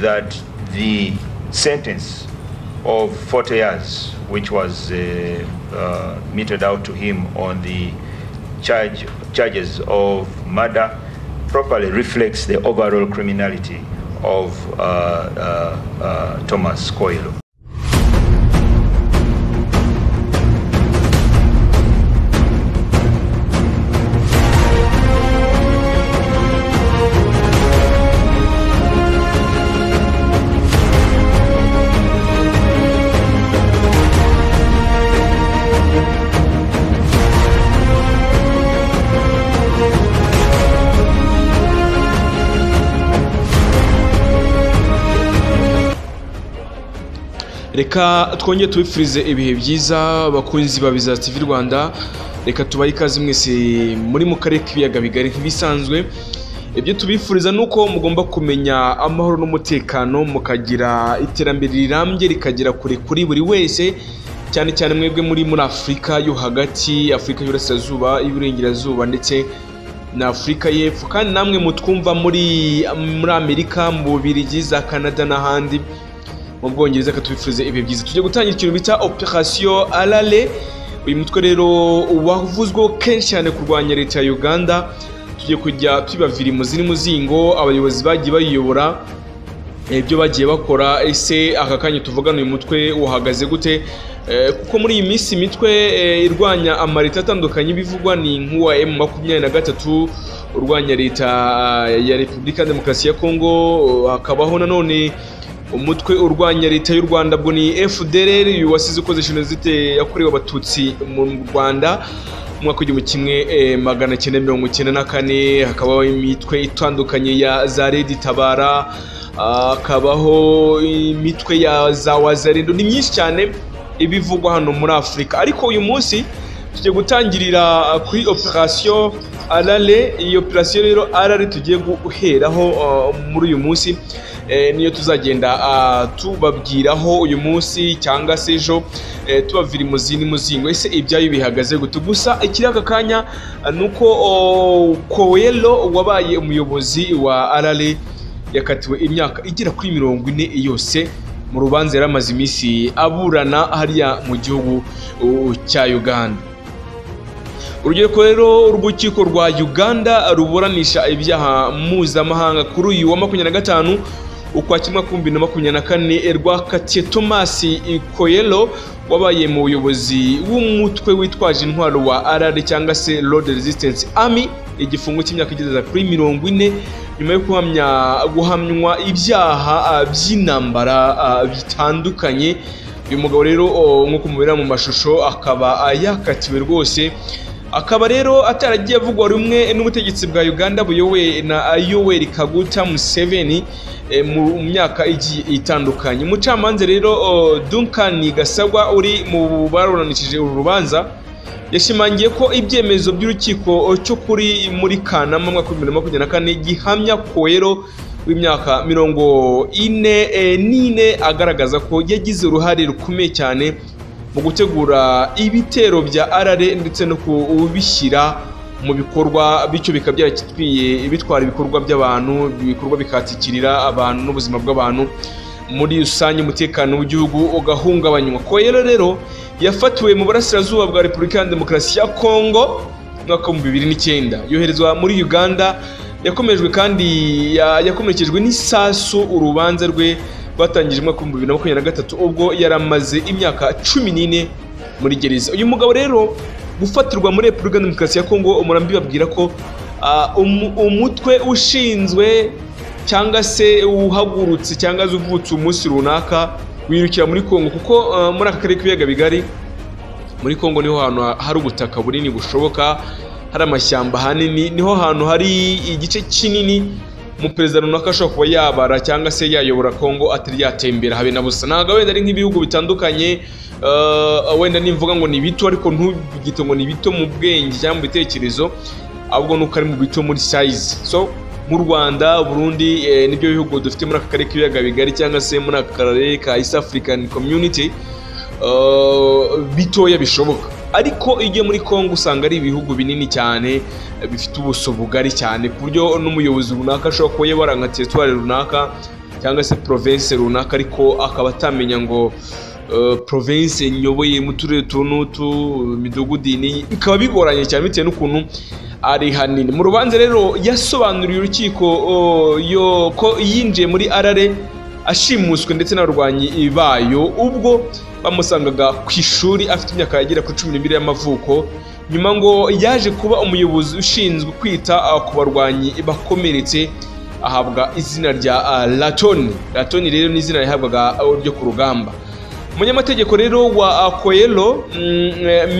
that the sentence of 40 years, which was meted out to him on the charges of murder, properly reflects the overall criminality of Thomas Kwoyelo. Reka twongere tubifurize ibihe byiza bakunzi ba Bizaza TV Rwanda. Reka tubahe ikaze mwese muri mu karere k'ibiyaga bigari. Nk'ibisanzwe, ibyo tubifuriza nuko mugomba kumenya amahoro n'umutekano, mukagira iterambere rirambye rikagera kure kuri buri wese, cyane cyane mwebwe muri Afurika yo hagati, Afurika y'Iburasirazuba, y'Iburengerazuba ndetse na Afurika y'Epfo, kandi namwe mutwumva muri Amerika, mu Bubiligi, za Canada n'ahandi mu Bwongereza. Katubifurize ibihe byiza. Tujye gutangira ikintu bita Operation Alale. Uyu mutwe rero wavuzweho kenshi cyane kurwanya leta ya Uganda. Tujye kujya tubavira imuzi n'umuzingo abayobozi bagiye bayiyobora, ibyo bagiye bakora. Ese aka kanya tuvugana uyu mutwe uhagaze gute? Kuko muri iyi minsi imitwe irwanya amaleta atandukanye bivugwa ni nk'uwa M23 urwanya leta ya Repubulika Demokarasi ya Kongo, hakabaho nanone umutwe urwanya leta y'u Rwanda bwo ni FDLR wasize ukoze jenoside yakorewe abatutsi mu Rwanda mu mwaka 1994. Hakabaho imitwe itandukanye ya za Red Tabara, hakabaho imitwe ya za Wazalendo, ni myinshi cyane ibivugwa hano muri Afurika. Ariko uyu munsi tugiye gutangirira kuri Operation Alale. Iyo operation rero Alale tugiye guheraho muri uyu munsi, niyo tuzagenda tubabwiraho uyu munsi cyangwa se ejo, tubavira imuzi n'umuzingo ese ibyayo bihagaze gute. Gusa ikiri aka kanya nuko Kwoyelo wabaye umuyobozi wa Alale yakatiwe imyaka igera kuri 40 yose mu rubanza yaramaze iminsi aburana hariya mu gihugu cya Uganda. Urubyiruko rero rw'urukiko rwa Uganda ruburanisha ibyaha mpuzamahanga kuri uyu wa 25 Ukwakira 2024 rwakatiye Thomas Kwoyelo wabaye mu buyobozi w'umutwe witwaje intwaro wa RR cyangwa se Lord Resistance Army igifungo cy'imyaka igeze kuri 40 nyuma yo guhamywa ibyaha by'intambara bitandukanye. Uyu mugabo rero nk'uko mubira mu mashusho akaba yakatiwe rwose, akaba rero ataragiye avugwa rumwe n'ubutegetsi bwa Uganda buyobowe na Yoweri Kaguta Museveni mu myaka igiye itandukanye. Umucamanza rero Duncan Gasagwa uri mu baburanishije uru rubanza yashimangiye ko ibyemezo by'urukiko cyo kuri muri Kanama mwaka 2024 gihamya Kwoyelo w'imyaka 44 agaragaza ko yagize uruhare rukomeye cyane mu gutegura ibitero bya RR ndetse no kubishyira mu bikorwa, bityo bikaba byaratwiye bitwara ibikorwa by'abantu, ibikorwa bikatikirira abantu n'ubuzima bw'abantu muri rusange, umutekano w'igihugu ugahungabanywa. Kwoyelo rero yafatiwe mu burasirazuba bwa Repubulika ya Demokarasi ya Kongo mwaka 2009 yoherezwa muri Uganda. Yakomejwe kandi yakomerekejwe n'isasu. Urubanza rwe rwatangije mwaka 2023 ubwo yaramaze imyaka 14 muri gereza. Uyu mugabo rero gufatirwa muri Repubulika Demokarasi ya Kongo, umurambi babwira ko umutwe ushinzwe cyangwa se uhagurutse cyangwa se uvutse umunsi runaka wirukira muri Kongo, kuko muri aka karere k'ibiyaga bigari muri Kongo niho hantu hari ubutaka bunini bushoboka, hari amashyamba hanini, niho hantu hari igice kinini umuperezida runaka ashobora kuba yabara cyangwa se yayobora Kongo atari yatembera habe na busa. Ntabwo wenda ari nk'ibihugu bitandukanye, wenda nimvuga ngo ni bito ariko ntugite ngo ni bito mu bwenge cyangwa mu bitekerezo, ahubwo nuko ari mu bito muri size. So mu Rwanda, Burundi, nibyo bihugu dufite muri aka karere k'ibiyaga bigari cyangwa se muri aka karere ka East African Community bitoya bishoboka. Ariko iyo muri Kongo usanga ari ibihugu binini cyane bifite ubuso bugari cyane, ku buryo n'umuyobozi runaka ashobora kuba yabara nka territoire runaka cyangwa se province runaka, ariko akaba atamenya ngo province nyoboye mu turere tunutu, imidugudu ni bikaba bigoranye cyane bitewe n'ukuntu ari hanini. Mu rubanza rero yasobanuriye urukiko ko yinjiye muri RRA ashimuswe ndetse n'abarwanyi bayo ubwo bamusangaga ku ishuri afite imyaka yagera kuri 12 y'amavuko. Nyuma ngo yaje kuba umuyobozi ushinzwe kwita ku barwanyi bakomeretse, ahabwa izina rya Latoni. Latoni rero ni izina yahabwaga ryo ku rugamba. Umunyamategeko rero wa Kwoyelo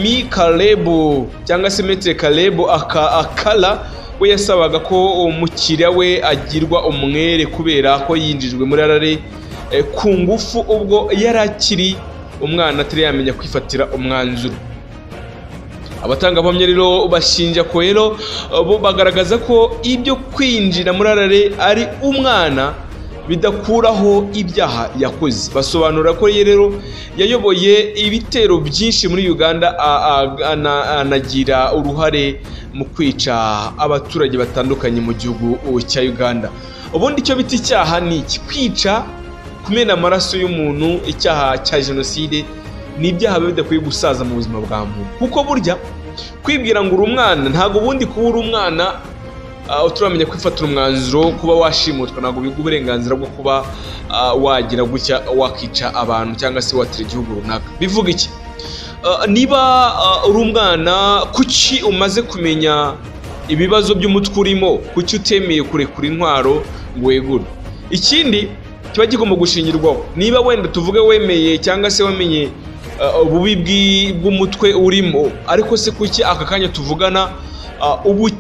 Mi Kalebu cyangwa se Maître Kalebu Akala we yasabaga ko umukiriya we agirwa umwere kubera ko yinjijwe muri RRA ku ngufu ubwo yari akiri umwana atari yamenya kwifatira umwanzuro. Abatangabuhamya rero bashinja Kwoyelo bo bagaragaza ko ibyo kwinjira muri RRA ari umwana bidakuraho ibyaha yakoze. Basobanura ko rero yayoboye ibitero byinshi muri Uganda, anagira uruhare mu kwica abaturage batandukanye mu gihugu cya Uganda. Ubundi icyo bita icyaha ni iki? Kwica, kumena amaraso y'umuntu, icyaha cya jenoside ni ibyaha biba bidakwiye gusaza mu buzima bwa muntu, kuko burya kwibwira ngo uri umwana, ntabwo ubundi kuba uri umwana uturamenya kwifatira umwanzuro, kuba washimutwa ntabwo biguha uburenganzira bwo kuba wagira gutya wakica abantu cyangwa se watira igihugu runaka. Bivuga iki? Niba uri umwana, kuki umaze kumenya ibibazo by'umutwe urimo, kuki utemeye kurekura intwaro ngo wegure? Ikindi kiba kigomba gushingirwaho, niba wenda tuvuge wemeye cyangwa se wamenye ububi bw'umutwe urimo, ariko se kuki aka kanya tuvugana uba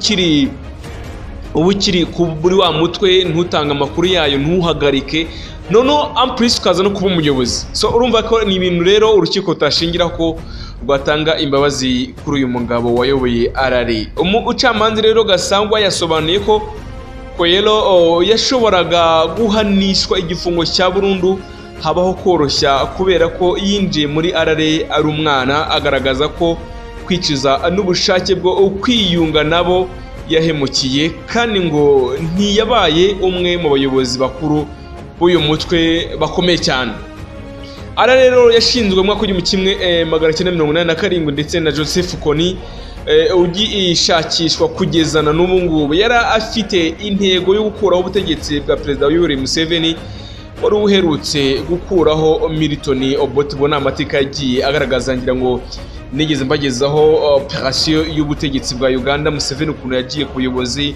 ukiri kuri wa mutwe, ntutange amakuru yayo, ntuhagarike, noneho ampurisi ukaza no kuba umuyobozi? So urumva ko ni ibintu rero urukiko rutashingira ko rwatanga imbabazi kuri uyu mugabo wayoboye RRA. Umucamanza rero Gasangwa yasobanuye ko Kwoyelo yashoboraga guhanishwa igifungo cya burundu habaho koroshya kubera ko yinjiye muri RRA ari umwana, agaragaza ko kwicuza n'ubushake bwo kwiyunga nabo yahemukiye, kandi ngo ntiyabaye umwe mu bayobozi bakuru b'uyu mutwe bakomeye cyane. RRA rero yashinzwe mu mwaka w'1987 ndetse na Joseph Kony ugishakishwa kugeza na n'ubu ngubu. Yari afite intego yo gukuraho ubutegetsi bwa Perezida Yoweri Museveni wari uherutse gukuraho Milton Obote. Ubwo ni amateka yagiye agaragaza, ngira ngo nigeze mbagezaho operation y'ubutegetsi bwa Uganda, Museveni ukuntu yagiye ku buyobozi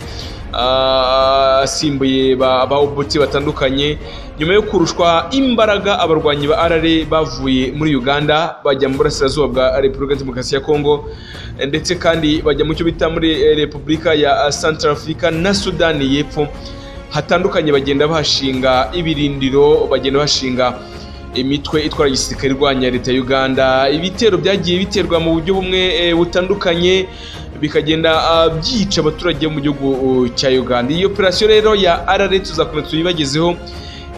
asimbuye ba Obote batandukanye. Nyuma yo kurushwa imbaraga, abarwanyi ba RRA bavuye muri Uganda bajya mu burasirazuba bwa Repubulika Demokarasi ya Kongo, ndetse kandi bajya mu cyo bita muri Repubulika ya Centrafrica na Sudani y'Epfo hatandukanye, bagenda bahashinga ibirindiro, bagenda bahashinga imitwe itwara igisirikare irwanya leta ya Uganda. Ibitero byagiye biterwa mu buryo bumwe butandukanye bikagenda byica abaturage mu gihugu cya Uganda. Iyi operation rero ya RRA tuzakomeza tuyibagezeho,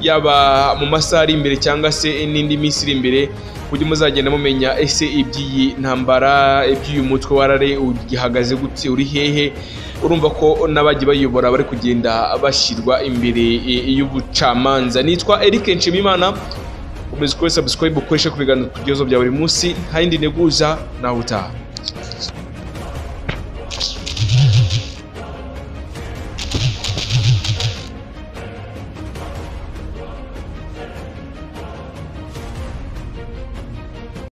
yaba mu masaha ari imbere cyangwa se n'indi minsi iri imbere, kuburyo muzagenda mumenya ese iby'iyi ntambara, iby'uyu mutwe wa RRA ugihagaze gute, uri hehe. Urumva ko n'abagiye bayobora bari kugenda bashyirwa imbere y'ubucamanza. Nitwa Eric Nshimiyimana, komeza ukore subscribe, ukoreshe ku biganiro tugezeho bya buri munsi. Nta yindi nteguza, nawe utaha.